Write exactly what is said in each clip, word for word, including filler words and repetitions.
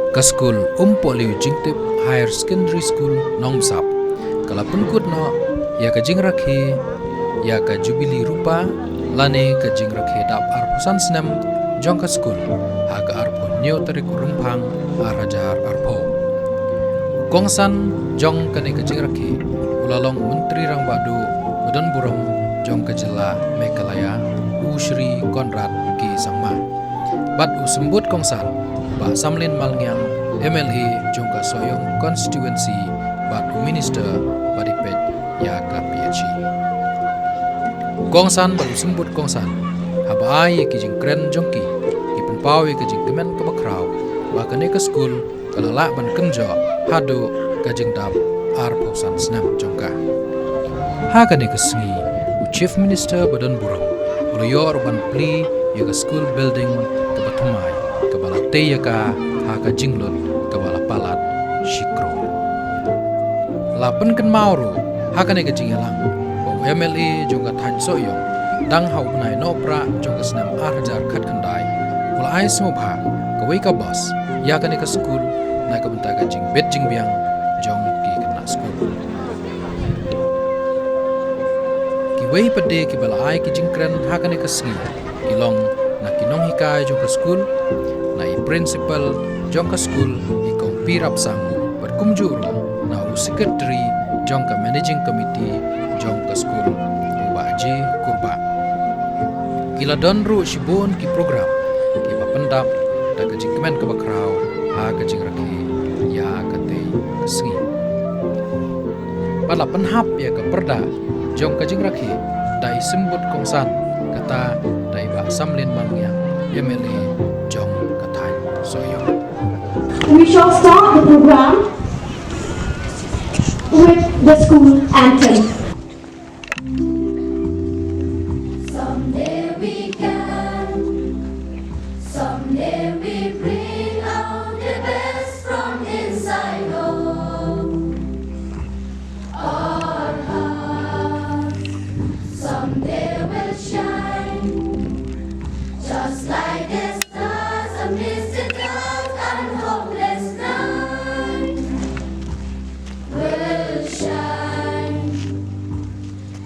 Ka skul Umpohliew Jingtip Higher Secondary School Nongmsap ka la pynkut noh ïa ka jingrakhe ïa ka Jubili Rupa lane ka jingrakhe dap arphew san snem jong ka skul ha ka arphew hynñiew tarik u Rymphang ar hajar arphew. U kongsan jong kane ka jingrakhe u la long u Myntri Rangbah Duh ba don burom jong ka jylla Meghalaya, u Shri Conrad K Sangma. Bad u symbud kongsan, Bah Samlin Malngiang, M L A jong ka Sohiong Constituency, bad u Minister ba dei peit ïa ka P H E. Kongsan bad u symbud kongsan haba ai ïa ki jingkren jong ki, ki pynpaw ïa ka jingkmen kaba khraw ba kane ka skul ka la lah ban kynjoh haduh ka jingdap arphew san snem jong ka. Ha kane ka sngi, u Chief Minister ba don burom u la ïoh ruh ban plie ïa ka school building kaba thymmai kaba la tei ïa ka ha ka jinglut kaba la palat shi klur. La pynkynmaw ruh ha kane ka jingïalang ba u M L A jong ka thaiñ Sohiong, dang ha u bnai Nohprah jong ka snem ar hajar khatkhyndai, u la ai sngewbha kawei ka bus ïa kane ka skul na ka bynta ka jingbit jingbiang jong ki khynnah skul. Kiwei pat de kiba la ai ki jingkren ha kane ka sngi ki long na ki nonghikai jong ka skul, na i principal jong ka skul, i Kong P Rapsang, bad kumjuh ruh na u secretary jong ka managing committee jong ka skul, u Bah J Kurbah. Ki la don ruh shibun ki program kiba pyndap da ka jingkmen kaba khraw ha ka jingrakhe ïa katei ka sngi. Bad la pynhap ïa ka pyrda jong ka jingrakhe da i symbud kongsan, kata da i Bah Samlin Malngiang, M L A jong ka thaiñ Sohiong. We shall start the program with the school anthem. Someday we can, someday we bring out the best from inside of our hearts. Someday we'll shine, just like the stars amidst the dark and hopeless night. We'll shine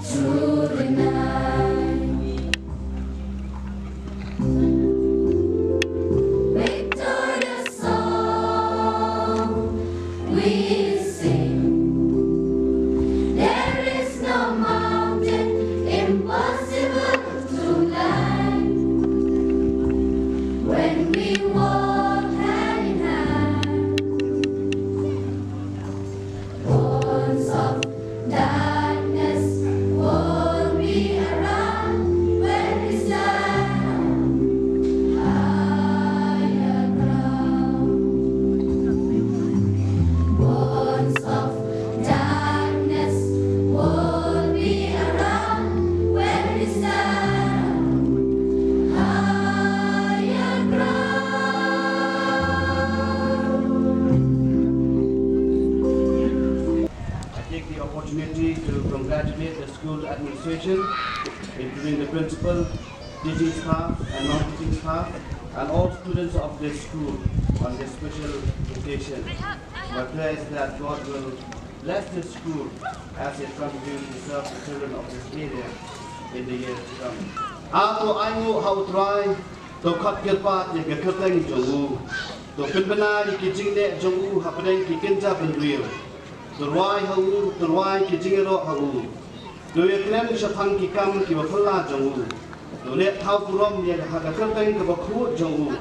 through the night. Victorious song we sing. There is no mountain impossible to climb. When we walk hand in hand, bonds of darkness won't be around when we stand on higher ground. Bonds of darkness won't be around when we stand on higher ground. I take the opportunity to congratulate the school administration, including the principal, teaching staff and non-teaching staff, and all students of this school on this special occasion. My prayer is that God will bless this school as it continues to serve the children of this area in the years to come. A to ainguh ha U Trai, to khot kyrpad ïa ka kyrteng jong u, to pynbna ïa ki jingleh jong u hapdeng ki kynja bynriew. To rwai ha u, to rwai ki jingïaroh ha u. To ïakren shaphang ki kam kiba phylla jong u. To leh thaw burom ïa ha ka kyrteng kaba khuid jong u.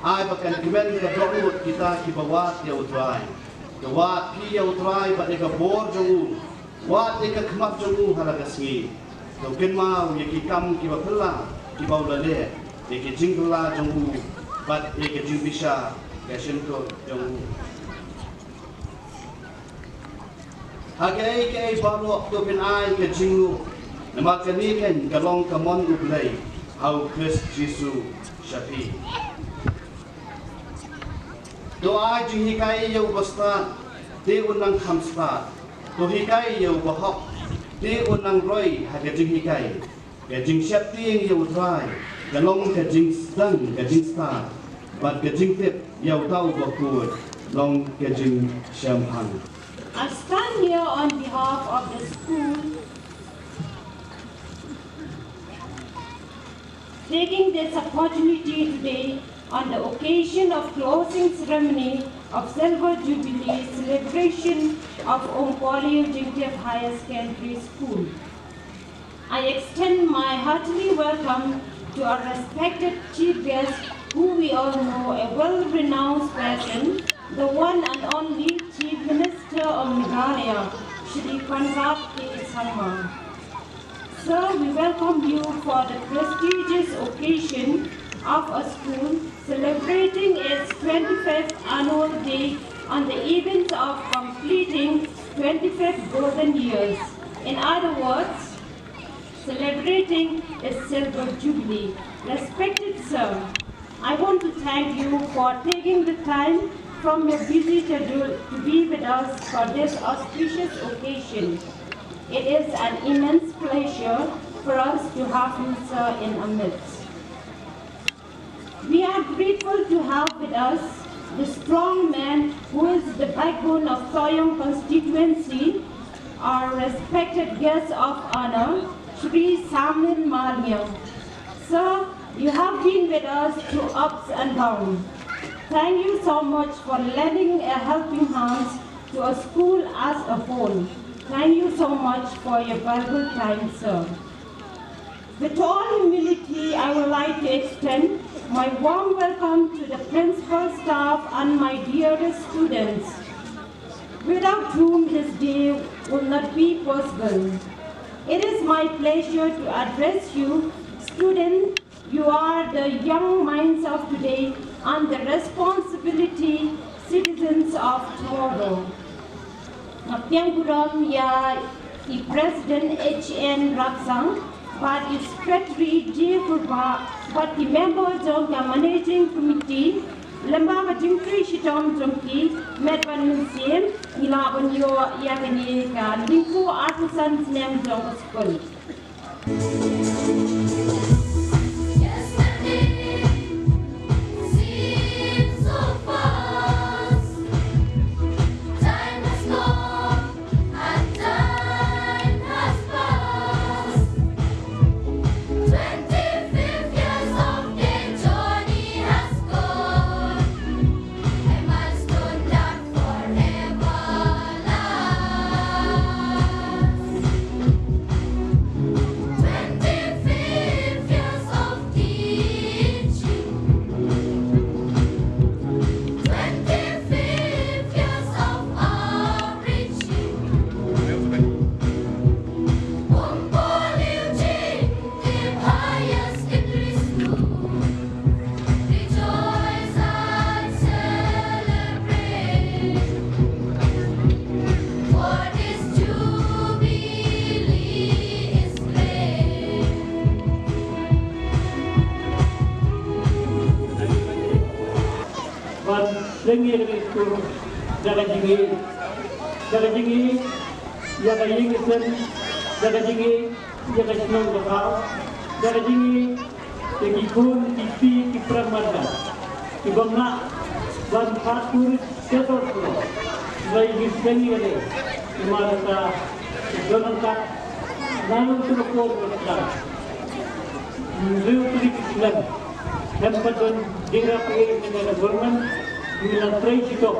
Ai ba kan kmen ka dohnud kita kiba wad ïa U Trai. To wad phi ïa U Trai bad ïa ka bor jong u. Wad ïa ka khmat jong u ha la ka sngi. To kynmaw ïa ki kam kiba phylla kiba u la leh, ïa ki jingphylla jong u bad ïa ki jingbishar ka shyntur jong u. Ha kaei kaei baroh to phin ai ka jinglup, namar kane keiñ ka long ka mon U Blei ha U Khrist Jisu sha phi. To ai jinghikai ïa u bastad, te un nang kham stad. To hikai ïa u bahok, te un nang roi ha ka jinghikai. Ka jingsheptieng ïa U Trai ka long ka jingsdang ka jingstad. Bad ka jingtip ïa uta u bakhuid long ka jingshemphang. I stand here on behalf of the school, taking this opportunity today on the occasion of closing ceremony of Silver Jubilee celebration of Umpoliu Jingtip Higher Secondary School. I extend my heartily welcome to our respected chief guest, who we all know, a well-renowned person, the one and only Chief Minister of Meghalaya, Shri Conrad K Sangma. Sir, we welcome you for the prestigious occasion of a school celebrating its twenty-fifth annual day on the events of completing twenty-five golden years. In other words, celebrating its silver jubilee. Respected sir, I want to thank you for taking the time from your busy schedule to be with us for this auspicious occasion. It is an immense pleasure for us to have you, sir, in our midst. We are grateful to have with us the strong man who is the backbone of Sohiong constituency, our respected guest of honor, Shri Samlin Maliang. Sir, you have been with us through ups and downs. Thank you so much for lending a helping hand to a school as a whole. Thank you so much for your valuable time, sir. With all humility, I would like to extend my warm welcome to the principal staff and my dearest students, without whom this day would not be possible. It is my pleasure to address you, students. You are the young minds of today and the responsibility citizens of tomorrow. Nga pdiang burom ïa i President H N Rapsang, bad i Secretary J Purba, bad ki member jong ka Managing Committee, lyngba ka jingtrei shitom jong ki, met bad mynsiem, ngi lah ban ïoh ïa kane ka lyngkhuh artisan snem jong ka skul. Yesterday seems so fast. Time has gone and time has passed. Twenty-five years of the journey has gone. A milestone that forever lasts. Twenty-five years of teaching. Twenty-five years of outreaching. Umpoliu Jingtip Higher Secondary School. Rejoice and celebrate, for this jubilee is great. Ban leng ïa ka dei skur da ka jingïeit, da ka jingïeit ïa ka ïing ka sem, da ka jingïeit ïa ka shnong ka thaw, da ka jingïeit ïa ki khun ki kti ki prem marjan, ki bym lah ban pat pur sha sor sor. Ba ïa ki seng ïa ka dei, namar ka don ka na nong tu ko ko. Ngi riew pli ki slem. Hem pat don jingrap ïa ka government, ngi la trei shitom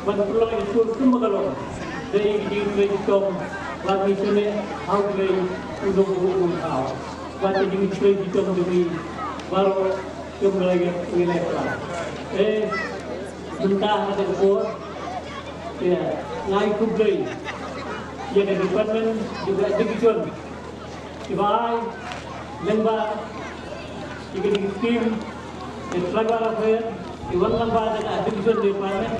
ban pynlong ïa ka skur kumba ka long. Dei ki jingtrei shitom ba ngi sngewbha ha u Blei u nongbuh nongthaw. Ba ka jingtrei shitom jong ngi baroh kumba la ïa ngi la ïa. Eh, mynta ha ka por, ïa, nga ai khublei ïa ka department, ïa ka education. Kiba ai lyngba ïa ka dei ka skim ka tribal affairs, ki wan lyngba da ka education department.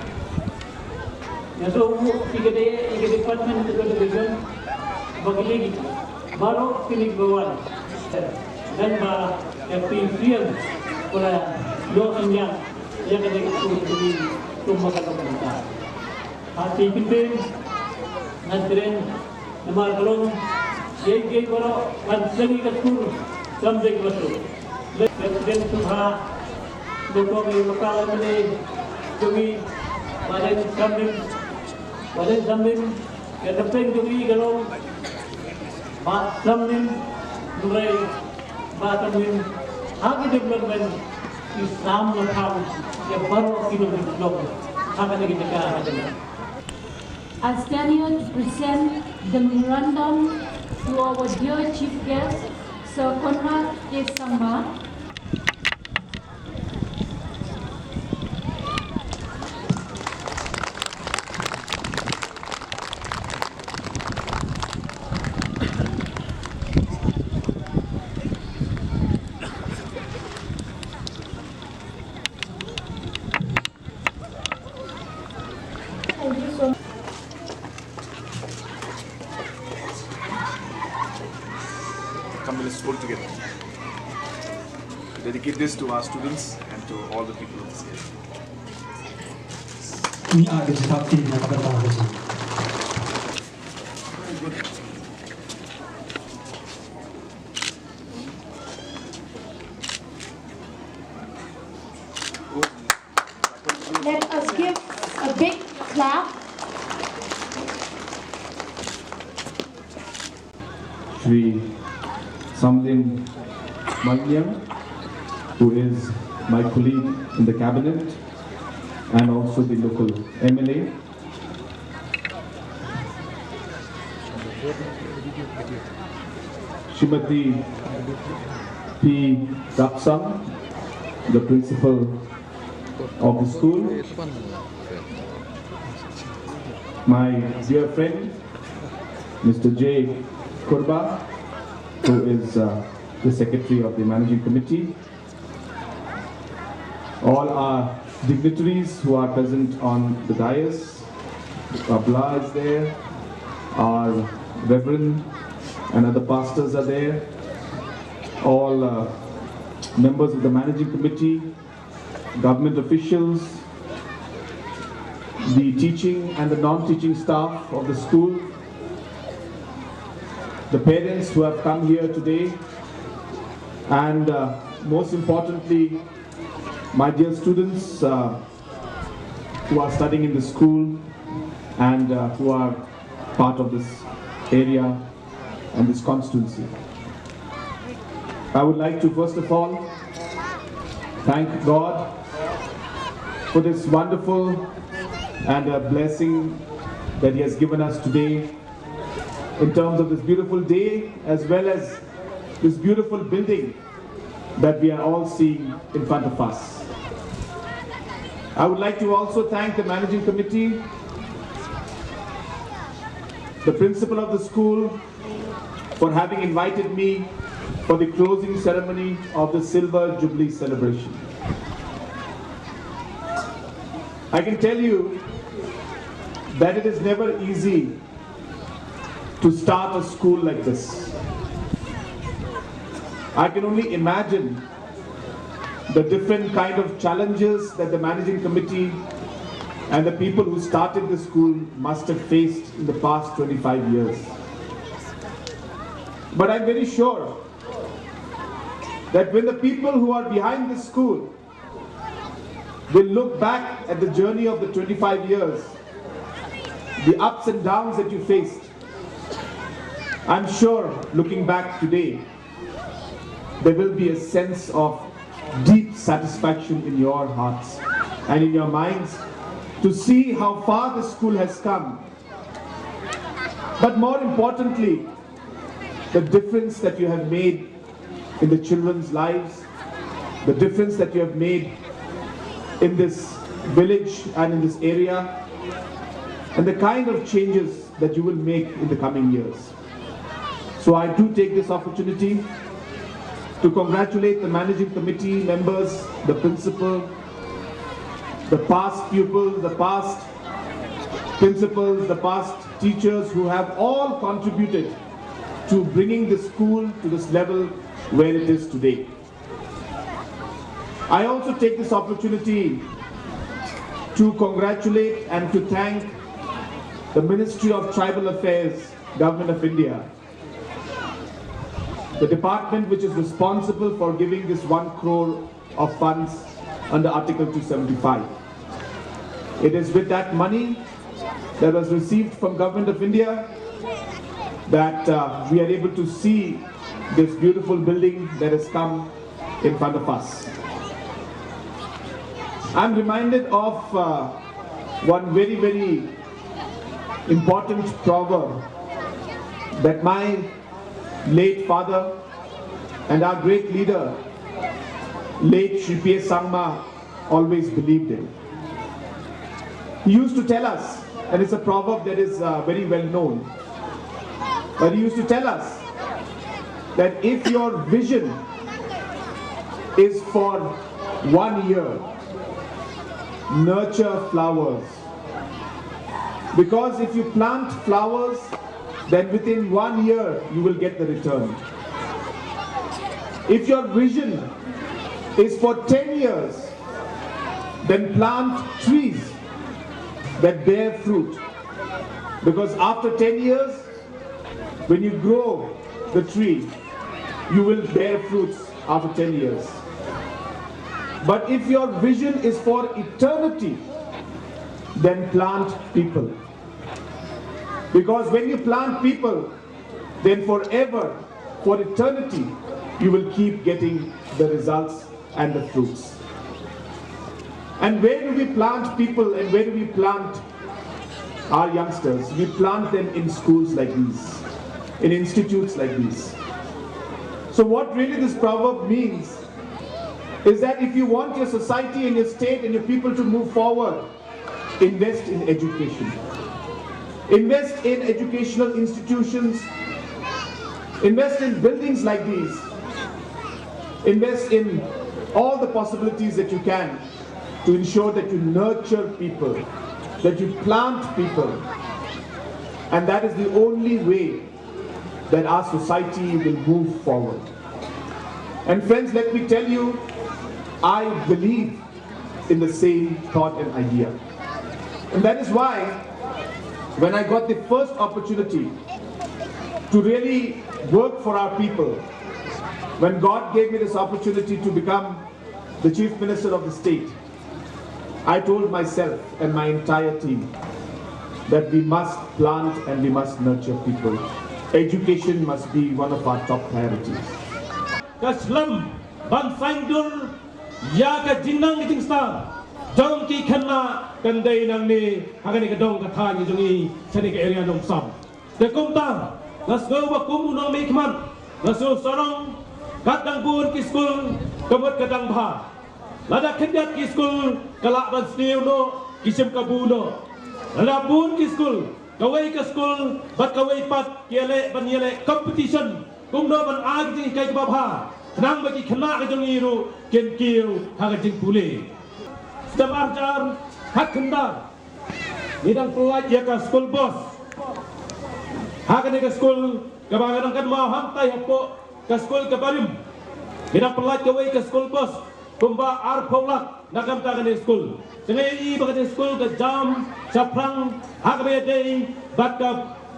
Nga sngewbha ïa ka dei, ïa ka department ka education ba ki dei baroh kine kiba wan lyngba ka P C M, kula ïoh synñiang ïa ka dei ka skim ka dei kumba ka dei ka. Ha ki kyntien ngan kren namar ka long kiei kiei baroh ban seng ïa ka skur kam dei kaba suk. Leit ka kren sngewbha Jong i local M L A jong i, Bah Deng Samlim, Bah Deng Samlim, ka campaign jong i ka long Bah Samlim, Durai, Bah Samlim, ha ki development, i sam la phang ïa baroh ki nongshong shnong ha kane ka jaka ha kane. I stand here to present the memorandum to our dear chief guest, Sir Conrad K Sangma. Thank you so much. Come, let's hold together. Dedicate this to our students and to all the people of this area. Ngi ai ka jingthoh na ka bynta ka jong. Let us give a big clap. Shri Samlim Malniang, who is my colleague in the cabinet and also the local M L A. Shrimati P Rapsang, the principal of the school. My dear friend, Mister J Kurba, who is uh, the secretary of the managing committee. All our dignitaries who are present on the dais, Abla is there, our Reverend and other pastors are there, all uh, members of the managing committee, government officials, the teaching and the non-teaching staff of the school, the parents who have come here today, and uh, most importantly, my dear students uh, who are studying in the school and uh, who are part of this area and this constituency. I would like to first of all thank God for this wonderful and a blessing that He has given us today in terms of this beautiful day as well as this beautiful building that we are all seeing in front of us. I would like to also thank the managing committee, the principal of the school, for having invited me for the closing ceremony of the Silver Jubilee celebration. I can tell you that it is never easy to start a school like this. I can only imagine the different kind of challenges that the managing committee and the people who started the school must have faced in the past twenty-five years. But I'm very sure that when the people who are behind this school will look back at the journey of the twenty-five years, the ups and downs that you faced, I'm sure looking back today, there will be a sense of deep satisfaction in your hearts and in your minds to see how far the school has come. But more importantly, the difference that you have made in the children's lives, the difference that you have made in this village and in this area, and the kind of changes that you will make in the coming years. So I do take this opportunity to congratulate the managing committee members, the principal, the past pupils, the past principals, the past teachers who have all contributed to bringing the school to this level where it is today. I also take this opportunity to congratulate and to thank the Ministry of Tribal Affairs, Government of India, the department which is responsible for giving this one crore of funds under Article two seventy-five. It is with that money that was received from Government of India that uh, we are able to see this beautiful building that has come in front of us. I'm reminded of uh, one very, very important proverb that my late father and our great leader, late Shri P A Sangma, always believed in. He used to tell us, and it's a proverb that is uh, very well known, but he used to tell us that if your vision is for one year, nurture flowers. Because if you plant flowers, then within one year you will get the return. If your vision is for ten years, then plant trees that bear fruit. Because after ten years, when you grow the tree, you will bear fruits after ten years. But if your vision is for eternity, then plant people. Because when you plant people, then forever, for eternity, you will keep getting the results and the fruits. And where do we plant people and where do we plant our youngsters? We plant them in schools like these, in institutes like these. So, what really this proverb means is that if you want your society and your state and your people to move forward, invest in education. Invest in educational institutions. Invest in buildings like these. Invest in all the possibilities that you can to ensure that you nurture people, that you plant people. And that is the only way that our society will move forward. And friends, let me tell you, I believe in the same thought and idea. And that is why when I got the first opportunity to really work for our people, when God gave me this opportunity to become the Chief Minister of the state, I told myself and my entire team that we must plant and we must nurture people. Education must be one of our top priorities. Ka slem ban saiñdur ïa ka jingnang ka jingstad jong ki khynnah kan dei nangne ha kane ka dong ka thaiñ ka jong ngi shane ka area Nongpsam. Te kumta nga sngew ba kum u nongmihkhmat nga sngew sarong, kat dang bun ki skul ka mut ka dang bha. Lada khyndiat ki skul ka lah ban sniew noh, ki shim kabu noh. Lada bun ki skul, kawei ka skul bad kawei pat ki ïaleh ban ïaleh competition kumno ban ai ka jinghikai kaba bha, khnang ba ki khynnah ka jong ngi ruh kin kiew ha ka jingpule. Sdang arjar ha khyndiat ngi dang pynlait ïa ka school bus. Ha kane ka school kaba nga dang kynmaw hangtai hapoh ka school kaba rim, ngi dang pynlait kawei ka school bus kumba arphew lak na ka bynta kane ka school. Te nga ïohi ba kane ka school ka jam shaphrang ha kaba ïadei bad ka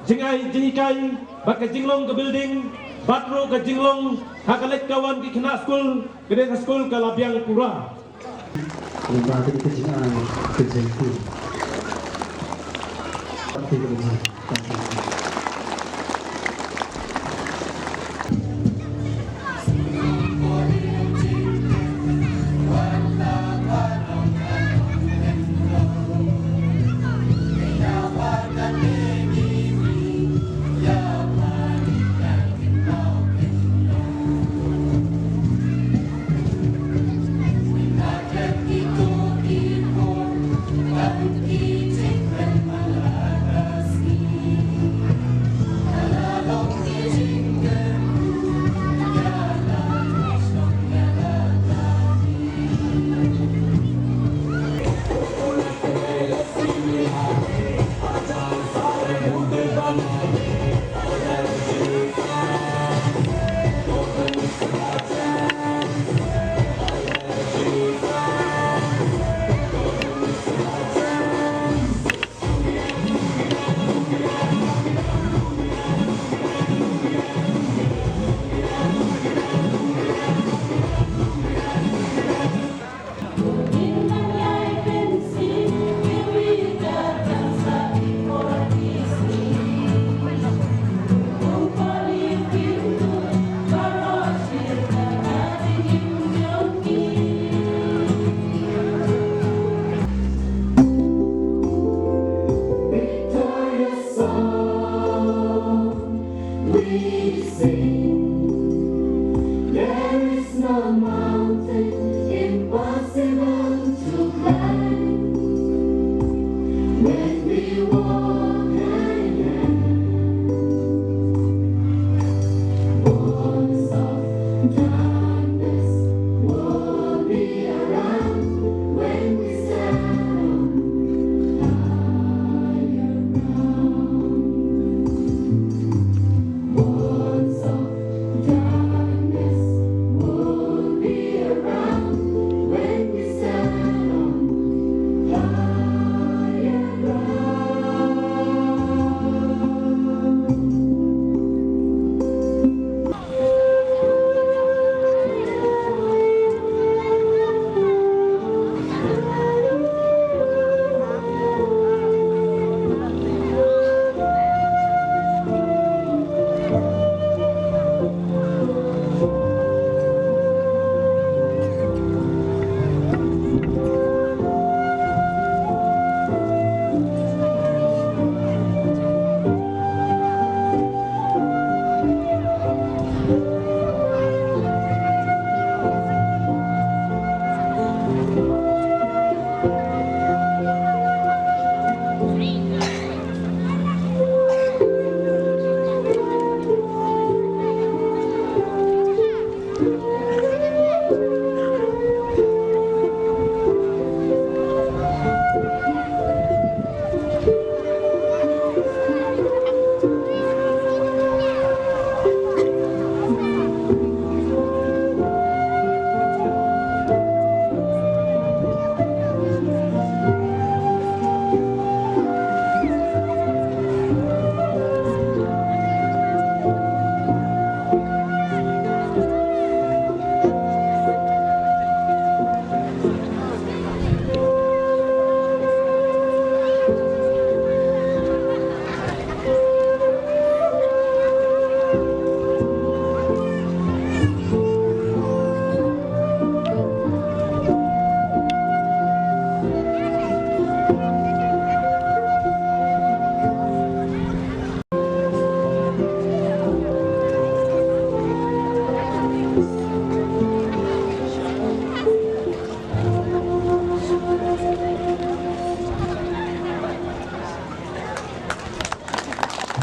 jingai jinghikai bad ka jinglong ka building bad ruh ka jinglong ha ka leit ka wan ki khynnah school. Kane ka school ka la biang pura. Kumba kane ka jingai ka jingpule.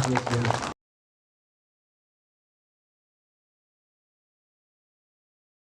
Yes, yes.